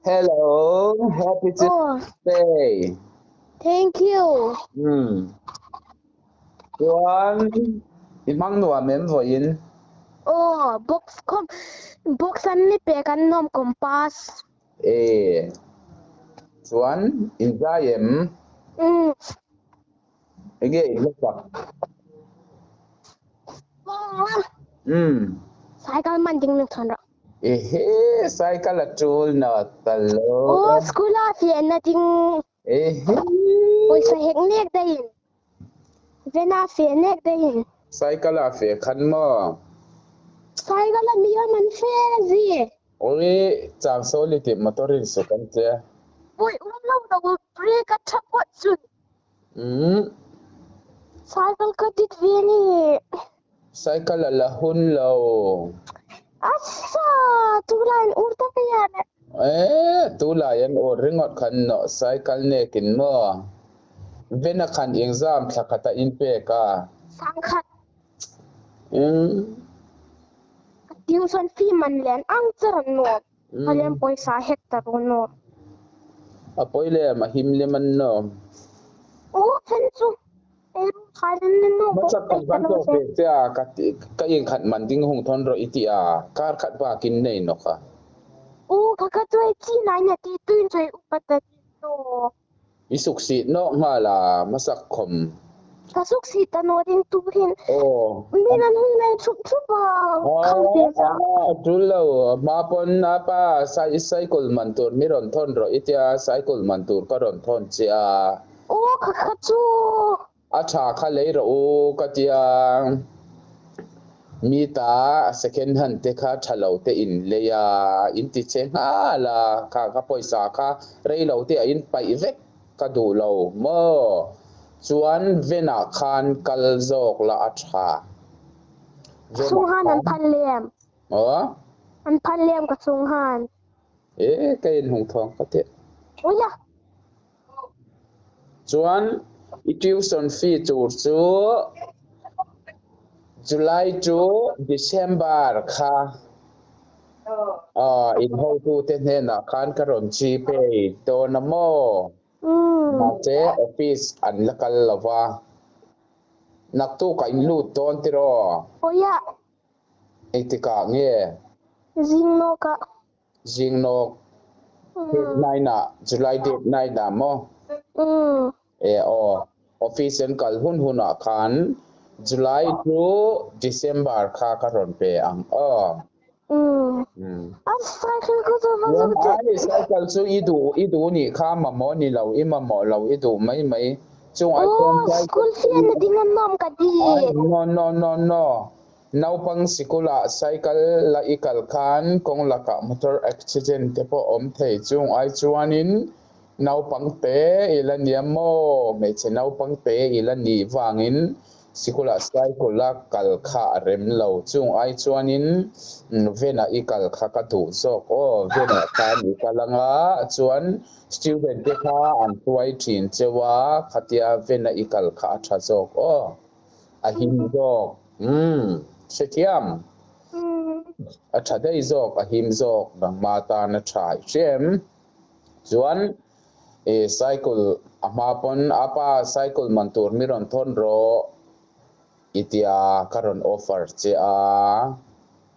Hello, happy Oh, Children's Day. Thank you. Hmm. Chuan i hmang nuam em vawiin? Oh, box khawm box an ni pek an nawm compass. E. Chuan in zai em? Mm. Enge i hla sak? Mm. Cycle man ding nung thon ro. Ehe, cycle a tul na talo. Oh, school a fi na ding. Ehe. Pawisa hek nek dahin. Vena fe nek dahin. Cycle a fe khan maw? Cycle a mi awm an fe zi. Oi, chang so li tih motor in suk an tia. Oi, um lo lo brake a tha pawh chun. Mm. Cycle ka dit ve ni. Cycle a la hun lo. Assa, tulai an ur tak hian. Eh, tulai an ur ringawt khan no cycle nekin maw? Vena khan exam thla khat a in pek a. Sangkhat. Mm. Tuition fee man len ang cher an nuam. Mm. Halian pawisa hek ta ru nuam. A pawi lem a him lem an nuam. Oh, then chu. Hmasa khat van tlawk ve che a, ka ka inkhat man ding hung thawn rawh i ti a, kar khat bakin nei nawk a. U ka ka chuai chi nai na ti tuin chuai upat ta ti no. I suk sih nawk nghal a, hmasak khawm. Ka suk sih ta naw ding tu hin. Aw. Min an hung nei thup thup a, kham ve za. A tul lo, hma pawn a pa cycle man tur mi rawn thawn rawh i tia, cycle man tur ka rawn thawn che a. Aw kha kha chu. A tha kha lei rawh u ka tia. Mi ta second hand te kha tha lo te in lei a, in ti che nghal a, kha kha pawisa kha rei lo te a in paih vek ka duh lo maw? Chuan Venah khan kal zawk la a tha. Venah Sung han an khan. phal lem. Aw. An phal lem ka sung han. E ka in hung thawng ka ti. Uia. Chuan i tuition fee tur chu July to December kha in hotute hnenah khan ka rawn Gpay dawn a maw? Mahse office an la kal lo va, naktukah in lut dawn tiraw? Engtikah nge? Zingnawkah. Zingnawk date 9 ah July date 9 ah maw? E aw, office an kal hun hun ah khan July to December kha ka rawn pe ang aw. Ai cycle chu i duh i duh nih kha mamawh ni lo i mamawh lo i duh mai mai chung ai chuan school fee na ding an nuam ka ti. No no no no. Naupang sikulah cycle la i kal khan kawng lakah motor accident te pawh awm thei chung ai chuanin naupang te i la nia maw? Hmeichhe naupang te i la nih vangin sikulah cycle la kal kha a rem lo chung ai chuanin venah i kal kha ka duh zawk aw, venah khan i kal anga chuan student te kha an hruai thin cheu a, khatia vena i kal kha a tha zawk aw. A him zawk. Umm, hrethiam. A tha daih zawk, a him zawk, nangma tan a tha i hria em? Chuan i cycle a hma pawn a pa cycle man tur mi rawn thawn rawh i tia ka rawn offer che a,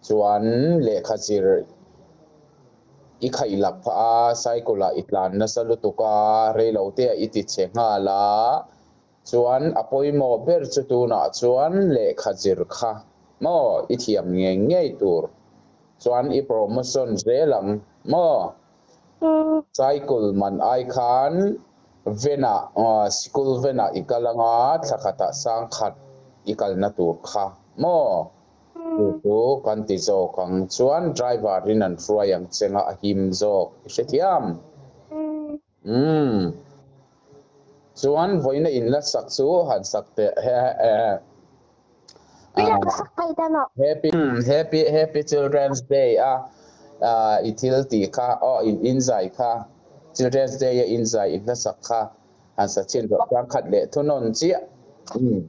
chuan lehkha zir i khaih lak phah a, cycle ah i tlan nasa lutuk a, reilote ah i ti chhe nghal a, Chuan a pawimawh ber chu tunah chuan lehkha zir kha maw i thiam ngei ngei tur chuan i promotion zel ang maw? Cycle man ai khan venah sikul venah i kal anga thla khatah sangkhat i kalna tur kha maw? Chu chu kan ti zawk ang chuan driver in an hruai ang chenga a him zawk i hrethiam? Umm. Chuan vawiina in la sak chu han sak teh he he. Happy happy happy children's day a i thil tih kha aw in in zai kha children's day a in zai in hla sak kha han sa chhin rawh chuan khat leh thunawn chiah. Umm.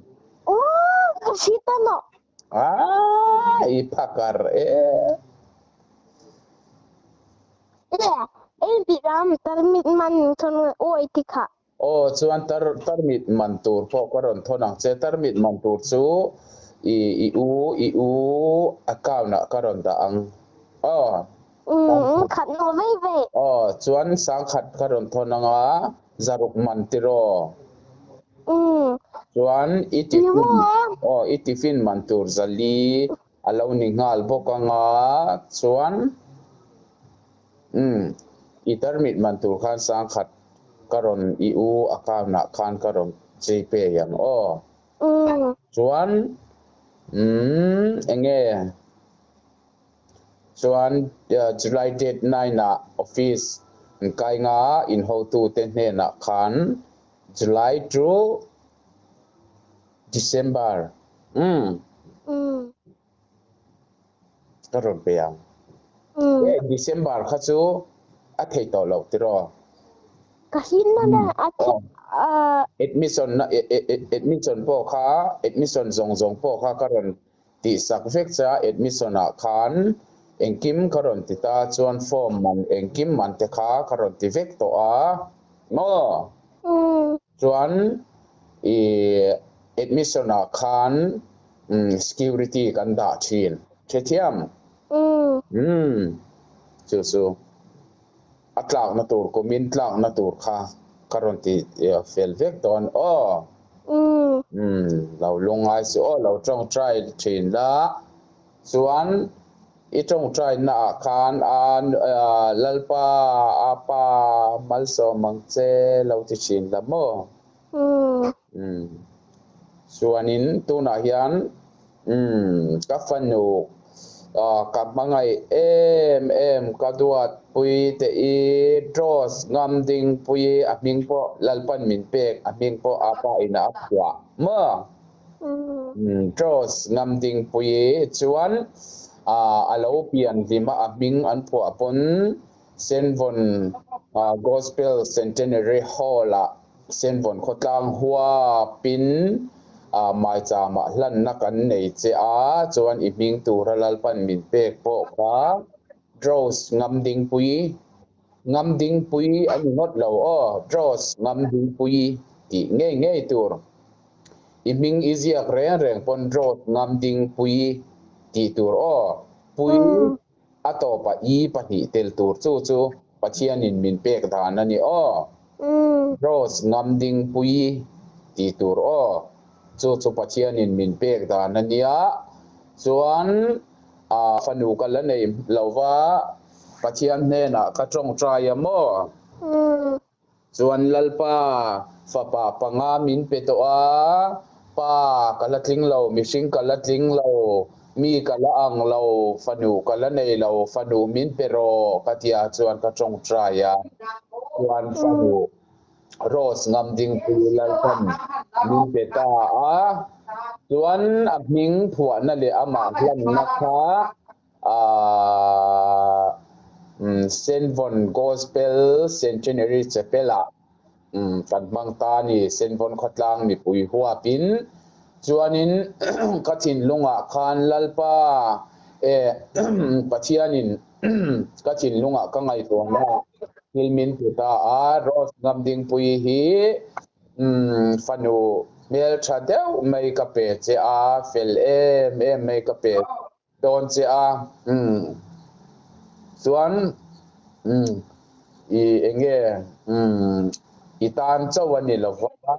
Aw ka hri ta nawh. Ah i phakar e. Ei biram tarmit man thon awi ti kha. Aw chuan tar tarmit man tur pawh ka rawn thawn ang che, tarmit man tur chu i i u i u account ah ka rawn dah ang aw. Um khat no vei vei. Aw chuan sangkhat ka rawn thawn ang a, zaruk man tiraw? Um. Chuan i tiffin aw i tiffin man tur zali a lo ni nghal bawk ang a, chuan Umm, i tarmit man tur khan sangkhat ka rawn i u account ah khan ka rawn gpay ang aw. Chuan umm enge chuan July date 9 ah office an kai nga in hotu te hnenah khan July to December umm. Ka rawn pe ang. E December kha chu a thei tawh lo tiraw? Ka hin na na a the Admission na admission pawh kha admission zawng zawng pawh kha ka rawn tih sak vek che a admission ah khan engkim ka rawn ti ta chuan form man engkim man te kha ka rawn ti vek tawh a maw? Chuan i admission ah khan security kan dah thin. Hrethiam? Umm chu chu a tlakna tur kumin tlakna tur kha ka rawn ti fel vek dawn aw. Umm lo lungngai suh aw lo tawngtai thin la chuan i tawngtai na ah khan a Lalpa a pa malsawm ang che lo ti thin la maw. Umm chuanin tunah hian umm ka fanu ka hmangaih em em ka duatpui te i Rose Ngamdingpui a hming pawh Lalpan min pek a hming pawh a pa in a phuah maw umm Rose Ngamdingpui chuan a lo pian hlim a a hming an phuah pawn Senvawn Gospel Centenary Hall-ah Senvawn khawtlang huapin maichama hlanna kan nei che a, chuan i hming tura Lalpan min pek pawh kha Rose Ngamdingpui, Ngamdingpui a ni ngawt lo aw, Rose Ngamdingpui tih ngei ngei tur. I hming i ziak reng reng pawn Rose Ngamdingpui tih tur aw, pui. A tawpah i pahnih tel tur chu chu Pathianin min pek dan a ni aw. Rose Ngamdingpui tih tur aw. Chu chu Pathianin min pek dan a nia. Chuan a fanu ka la nei lo va, Pathian hnenah ka tawngtai a maw? Chuan Lalpa fapa panga min pe tawh a, Pa ka la tling lo, mihring ka la tling lo, mi ka la ang lo, fanu ka la nei lo, fanu min pe rawh ka tia chuan ka tawngtai a, chuan fanu Rose Ngamdingpui Lalpan min pe ta a, chuan a hming phuahna leh amah hlanna kha Senvawn Gospel Centenary Chapel-ah kan hmang ta a ni. Senvawn khawtlang mipui huapin chuanin ka thinlungah khan Lalpa e Pathianin ka thinlungah ka ngaihtuahna thil min pe ta a, Rose Ngamdingpuii hi fanu hmeltha deuh mai ka pe che a, fel em em mai ka pe. Dawn che a, umm chuan umm i enge umm i tan chauh a ni lo va,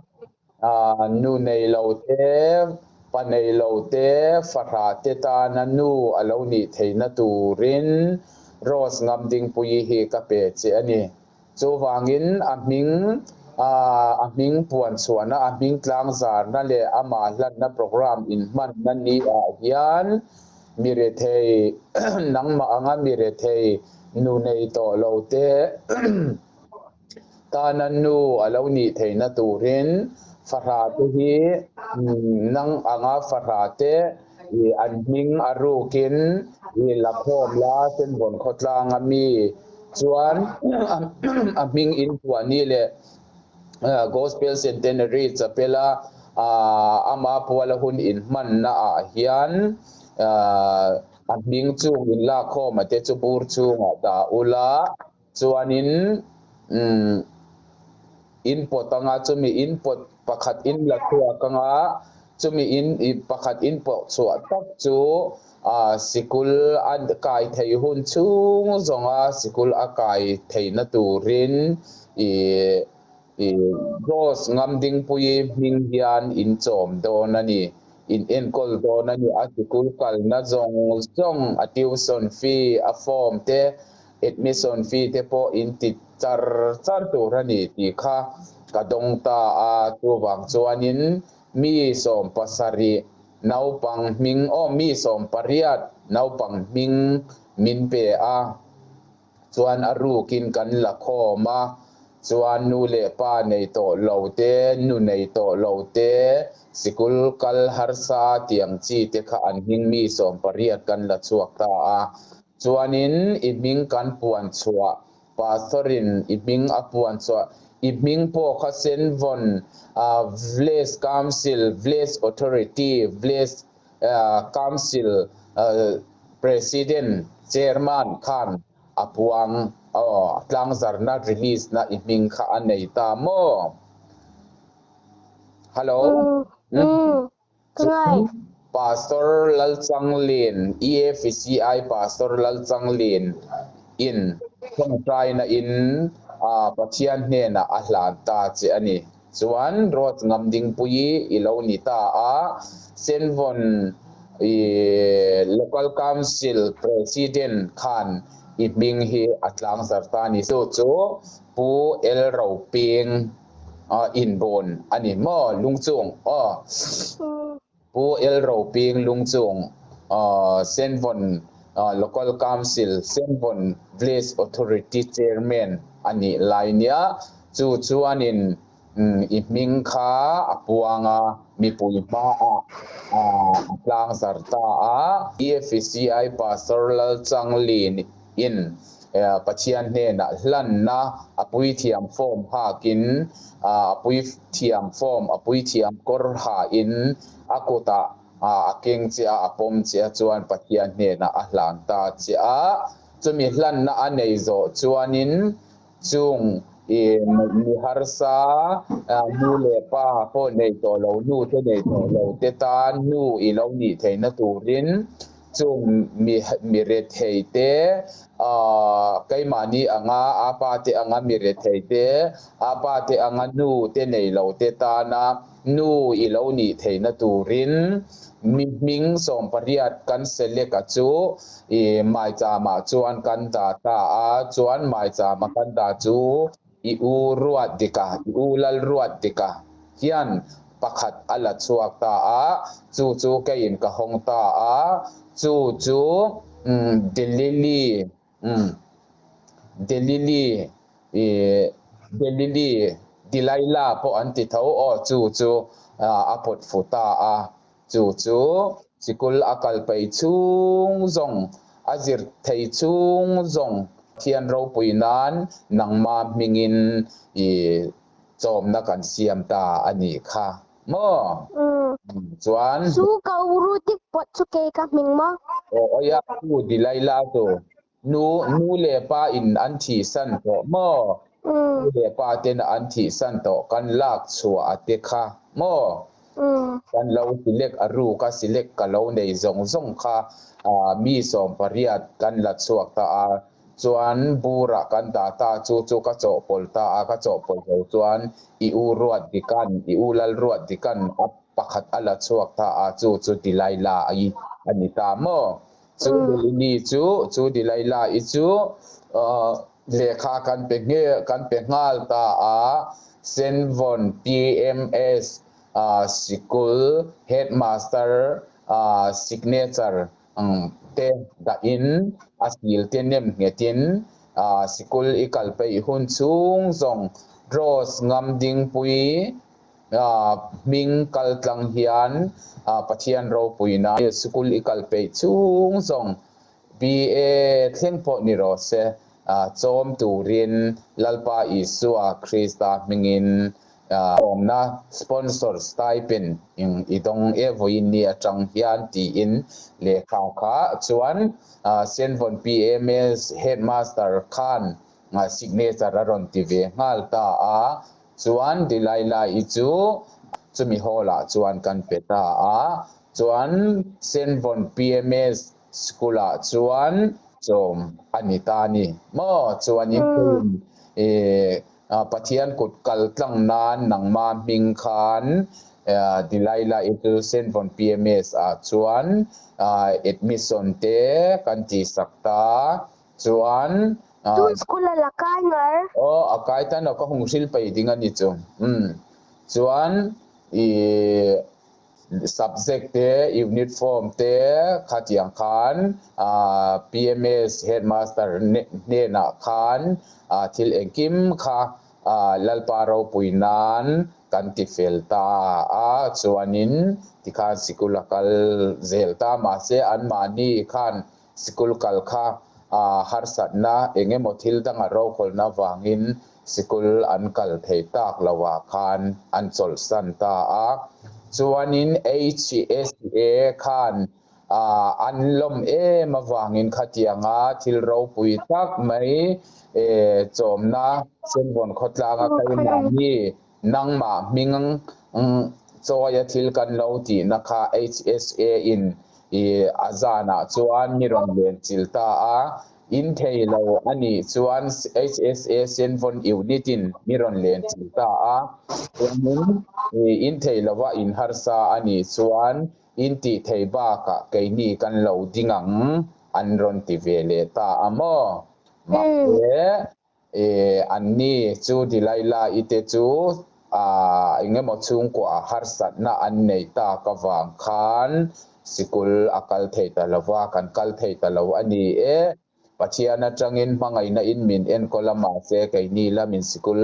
ah nu nei lo te, pa nei lo te, fahrah te tana nu a lo nih theihna turin Rose Ngamdingpuii hi ka pe che a ni. Chuvangin a hming a hming puan chhuahna, a hming tlangzarna leh amah hlanna program inhmanna ni ah hian mi rethei, nangmah anga mi rethei nu nei tawh lo te tana nu a lo nih theihna turin fahrah te hi nang anga fahrah te an hming a rukin i la khawm la, Senvawn khawtlang a mi Chuan a hming in puah ni leh Gospel Centenary Chapel-a ama puala hun inhmanna ah hian a hming chung inlakkhawm a te chu bur chungah dah ula. Chuanin umm in pawt anga chumi in pawt pakhat in la chhuak anga chumi in pakhat in pawh chhuah tak chu ah sikul a kai theih hun chhung zawnga sikul a kai theihna turin ih ih Rose Ngamdingpuii hming hian in chawm dawn a ni. In enkawl dawn a ni. A sikul kalna zawng zawng a tuition fee, a form te, admission fee te pawh in ti char char tur a ni tih kha ka dawng ta a. Chuvang chuanin mi 70 naupang hming aw mi 18 naupang hming min pe a. Chuan a rukin kan la khawm a, chuan nu leh pa nei tawh lo te, nu nei tawh lo te, sikul kal harsa tiang chi te kha an hming mi 18 kan la chhuak ta a. Chuanin i hming kan puan chhuah, Pastor-in i hming a puan chhuah, i hming pawh kha Senvawn Village Council, Village Authority, Village Council President, Chairman khan a puang aw, tlangzarna release na i hming kha a nei ta maw? Hello? Chuan Pastor Lalchanglin, EFCI Pastor Lalchanglin in tawngtaina in Pathian hnenah a hlan ta che a ni. Chuan Rose Ngamdingpuii i lo ni ta a, Senvawn i Local Council President khan i hming hi a tlangzar ta a ni. Chu chu Pu El Roping inbun a ni maw Lungchung aw. Pu El Roping Lungchung Senvawn Local Council Senvawn Village Authority Chairman a nih lai nia. Chu chuanin i hming kha a puang a, mipui hmaah a tlangzar ta a. EFCI Pastor Lalchanglin in Pathian hnenah hlanna a puithiam form hakin a puithiam form a puithiam kawr hain a kutah a keng che a, a pawm che a chuan Pathian hnenah a hlan ta che a. Chumi hlanna a nei zawh chuanin Chung i mi harsa nu leh pa pawh nei tawh lo, nu te nei tawh lo te tan nu i lo nih theihna turin chung mi mi rethei te keimahni anga a pa te anga mi rethei te, a pa te anga nu te nei lo te tana Nu i lo nih theihna turin mi hming 18 kan select a chu i maicham-ah chuan kan dah ta a, chuan maicham-a kan dah chu i u ruat dika, i u lal ruat dika hian pakhat a la chhuak ta a, chu chu keiin ka hawng ta a, chu chu Delili Umm. Delili i Delili Delilah pawh an ti tho aw chu chu a pawt fu ta a, chu chu sikul a kal peih chhung zawng a zir thei chhung zawng Pathian ropui nan nangma hmingin i chawmna kan siam ta a nih kha maw? Chuan. Chu ka uru tik pawh chu kei ka hming maw? Aw awi a pu Delilah chu nu nu leh pa in an thihsan tawh maw? Nu leh pa ten an thihsan tawh kan lak chhuah a te kha maw? Kan lo select a ruk a select ka lo nei zawng zawng kha mi 18 kan la chhuak ta a. Chuan burah kan dah ta chu chu ka chawhpawlh ta a, ka chawhpawlh zo chuan i u ruat dikan, i u lal ruat dikan a pakhat a la chhuak ta a, chu chu Delilah i a ni ta maw? Chu Delili chu, chu Delilah i chu lehkha kan pe nge kan pe nghal ta a, Senvawn PMS sikul headmaster signature te dahin a sil te nem nghetin sikul i kal peih hun chhung zawng Rose Ngamdingpui hming kal tlang hian Pathian ropuina sikul i kal peih chhung zawng BA thleng pawh ni rawh se chawm turin Lalpa Isua Krista hmingin Awmna sponsor stipend ing i dawng e vawiin ni atang hian tiin lehkha kha chuan Senvawn PMS headmaster khan signature a rawn ti ve nghal ta a. Chuan Delilah-i chu chumi hall-ah chuan kan pe ta a. Chuan Senvawn PMS School-ah chuan chawm a ni ta a ni maw? Chuanin Pathian kut kal tlang nan nangma hming khan Delilah-i chu Senvawn PMS-ah chuan admission te kan tihsak ta. Chuan Tun school a la kai ngar. Aw a kai tan aw ka hung hril pei ding a ni chu. Umm chuan i subject te unit form te khatiang khan PMS headmaster hnenah khan thil engkim kha Lalpa ropui nan kan ti fel ta a, chuanin tikhan sikul a kal zel ta mahse anmahni khan Sikul kal kha harsatna eng emaw thil danga rokhawlhna vangin sikul an kal thei tak loah khan an chawlhsan ta a. Chuanin HSA khan an lawm em avangin khatianga thil ropui tak mai chawmna Senvawn khawtlanga keimahni Nangmah hming chawia thil kan lo tihna kha HSA in i a zanah chuan mi rawn len chil ta a, in thei lo a nih chuan HSA Senvawn Unit in mi rawn len chil ta a, chuanin in thei lova in harsa a nih chuan in tih thei bakah keini kan lo ding ang an rawn ti ve leh ta a maw? Mahse Anni chu Delilah-i te chu eng emaw chhungkuaah harsatna an nei tak avang khan sikul a kal thei ta lo va, kan kal thei ta lo a ni e. Pathian atangin hmangaihna in min enkawl a, mahse keini lamin sikul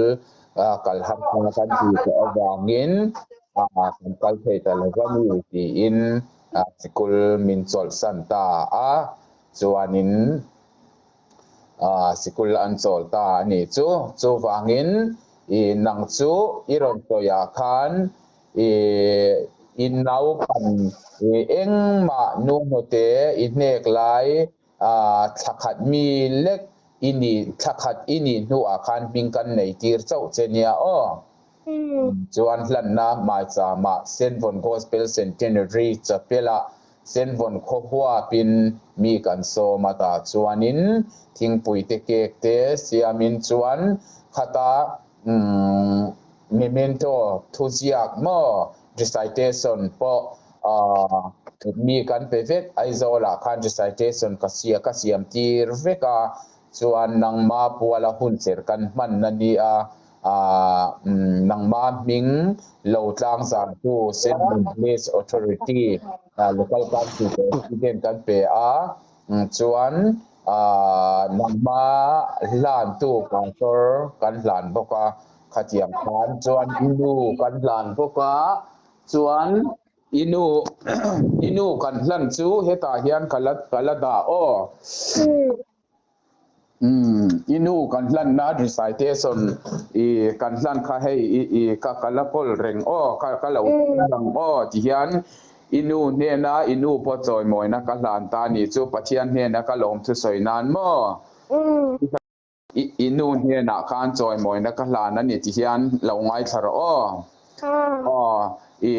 kal harsatna kan tih tawh avangin kan kal thei ta lo va ni tiin sikul min chawlhsan ta a, chuanin Sikul an chawl ta a nih chu. Chuvangin i nang chu i rawn sawiah khan i i naupan i engmah nu hnute i hnek lai thla khat mi lek i nih thla khat i nih hnuah khan hming kan nei tir chauh che nia aw. Chuan hlanna hmaichama Senvawn Gospel Centenary Chapel-ah Senvawn khaw huapin mi kan sawm a tah chuanin thingpui te cake te siamin chuan khata memento thuziak maw recitation pawh mi kan pe vek Aizawlah khan recitation ka ka siam tir vek a chuan nangma puala hunserh kan hmanna nia Nangma hming lo tlangzartu Central Police Authority Local Council President kan pe a, chuan nangma hlantu pastor kan hlan bawk a, khatiang khan chuan i nu kan hlan bawk a, chuan i nu i nu kan hlan chu hetah hian ka la ka la dah aw. I nu kan hlanna recitation i kan hlan kha hei i i ka ka la kawl reng aw ka ka lo lang aw ti hian i nu hnena i nu pawh chawimawina ka hlan ta ni chu Pathian hnena ka lawm thusawi nan maw i i nu hnenah khan chawimawina ka hlan a ni ti hian lo ngaithla rawh aw. Aw, i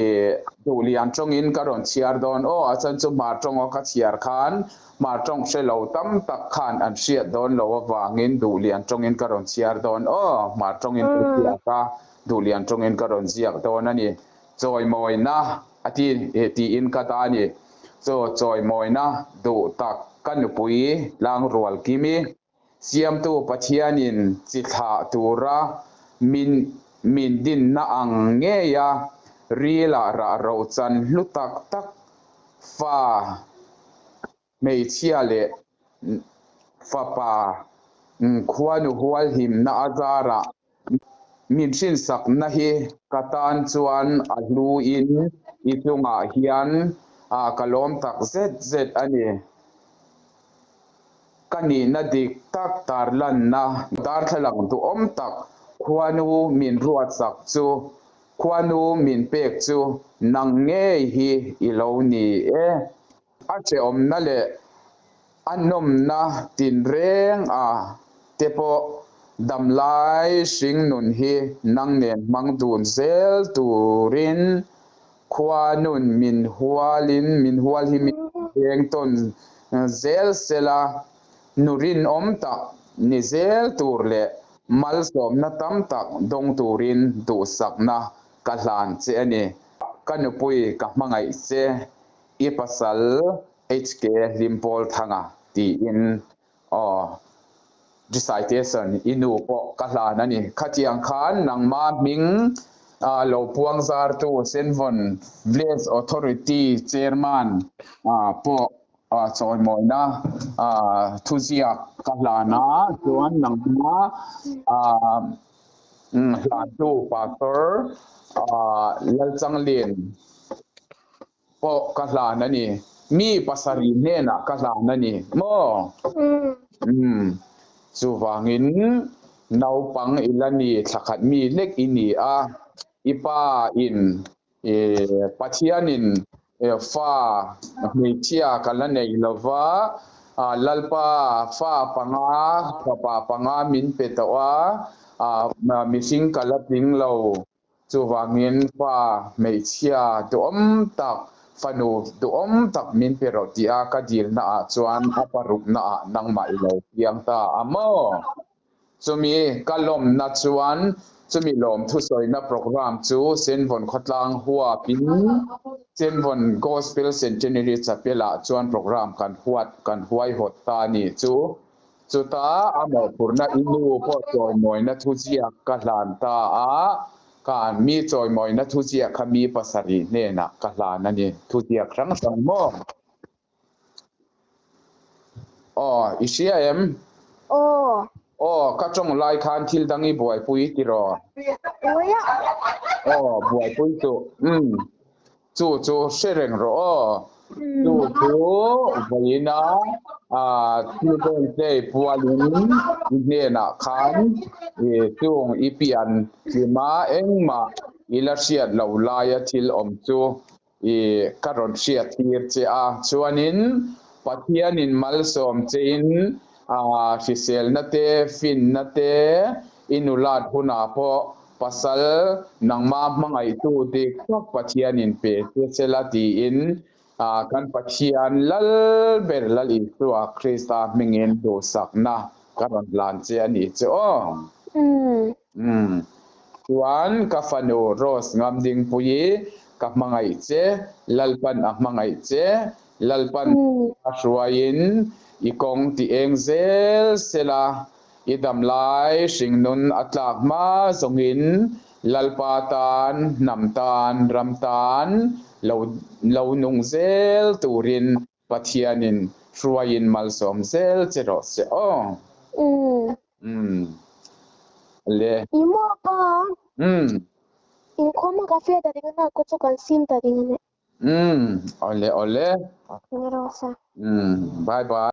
Duhlian tawngin ka rawn chhiar dawn aw, a chan chu Hmar tawnga ka chhiar khan Hmar tawng hre lo tam tak khan an hriat dawn lo avangin Duhlian tawngin ka rawn chhiar dawn aw, Hmar tawngin ka ziak a, Duhlian tawngin ka rawn ziak dawn a ni. Chawimawina a ti tiin ka ta a ni. Chaw chawimawina duh tak ka nupui Tlangrual Kimi. Siamtu Pathianin chi thlah tura min min dinna ang ngeia rila rah rochan hlu tak tak fa hmeichhia leh fapa khuanu hualhimna a zarah min hrinsakna hi ka tan chuan a hluin i chungah hian ka lawm tak zet zet a ni. Ka nihna dik tak tarlanna darthlalang duhawm tak khuanu min ruatsak chu, khuanu min pek chu nang ngei hi i lo ni e. A hrehawmna leh a nawmna tinreng a te pawh Damlai hringnun hi nang nen hmang dun zel turin Khuanun min hualin min hual hi min veng tawn zel sela, nu rinawm tak ni zel tur leh malsawmna tam tak dawng turin duhsakna ka hlan che a ni. Ka nupui ka hmangaih che, i pasal HK Hlimpawlthanga tiin Aw, Recitation, i nu pawh ka hlan a ni. Khatiang khan nangma hming lo puang zartu Senvawn Village Authority Chairman pawh chawimawina thuziak ka hlan a, chuan nangma hlantu Pastor Lalchanglin pawh ka hlan a ni. Mi pasarih hnenah ka hlan a ni maw? Umm. Chuvangin naupang i la ni, thlakhat mi hlek i ni a, i pa in Pathianin fa hmeichhia ka la nei lo va, Lalpa fa panga, fapa panga min pe tawh a, mihring ka la tling lo. Chuvangin pa hmeichhia duhawm tak, fanu duhawm tak min pe rawh tih a ka dilna ah chuan a parukna ah nangmah i lo piang ta a maw? Chumi ka lawmna chuan chumi lawmthusawina programme chu Senvawn khawtlang huapin Senvawn Gospel Centenary Chapel ah chuan programme kan huat kan huaihawt ta a ni chu. Chutah a mawhphurhna i nu pawh chawimawina thuziak ka hlan ta a, khan mi chawimawina thuziak kha mi pasarih hnenah ka hlan a ni. Thuziak hrang hrang maw? Aw, i hria em? Aw. Aw, ka tawng lai khan thil dang i buaipui tiraw? Uia. Aw, buaipui chu. Umm. Chu chu hre reng rawh aw. Chu chu vawiina Children's Day pualin i hnenah khan chung i pian tlima engmah i la hriat lo laia thil awm chu i ka rawn hriat tir che a. Chuanin Pathianin malsawm chein hriselna te, finna te i nulat hunah pawh Pasal, nangmah hmangaihtu dik tak Pathianin pe che se la tiin kan Pathian Lal ber Lal Isua Krista hmingin duhsakna ka rawn hlan che a nih chu aw. Umm. Chuan ka fanu Rose Ngamdingpuii ka hmangaih che, Lalpan a hmangaih che, Lalpan a hruaiin i kawng ti eng zel se la, I dam lai hringnun a tlak hma zawngin Lalpa tan, hnam tan, ram tan lo lo nung zel turin Pathianin hruaiin malsawm zel che rawh se aw. Umm. Le. I maw pa? Umm. Inkhawm a ka fia ta ding a na ko chu kan sim ta ding a ne. Umm. Awle awle. Ni rawh se. Umm. Bye bye.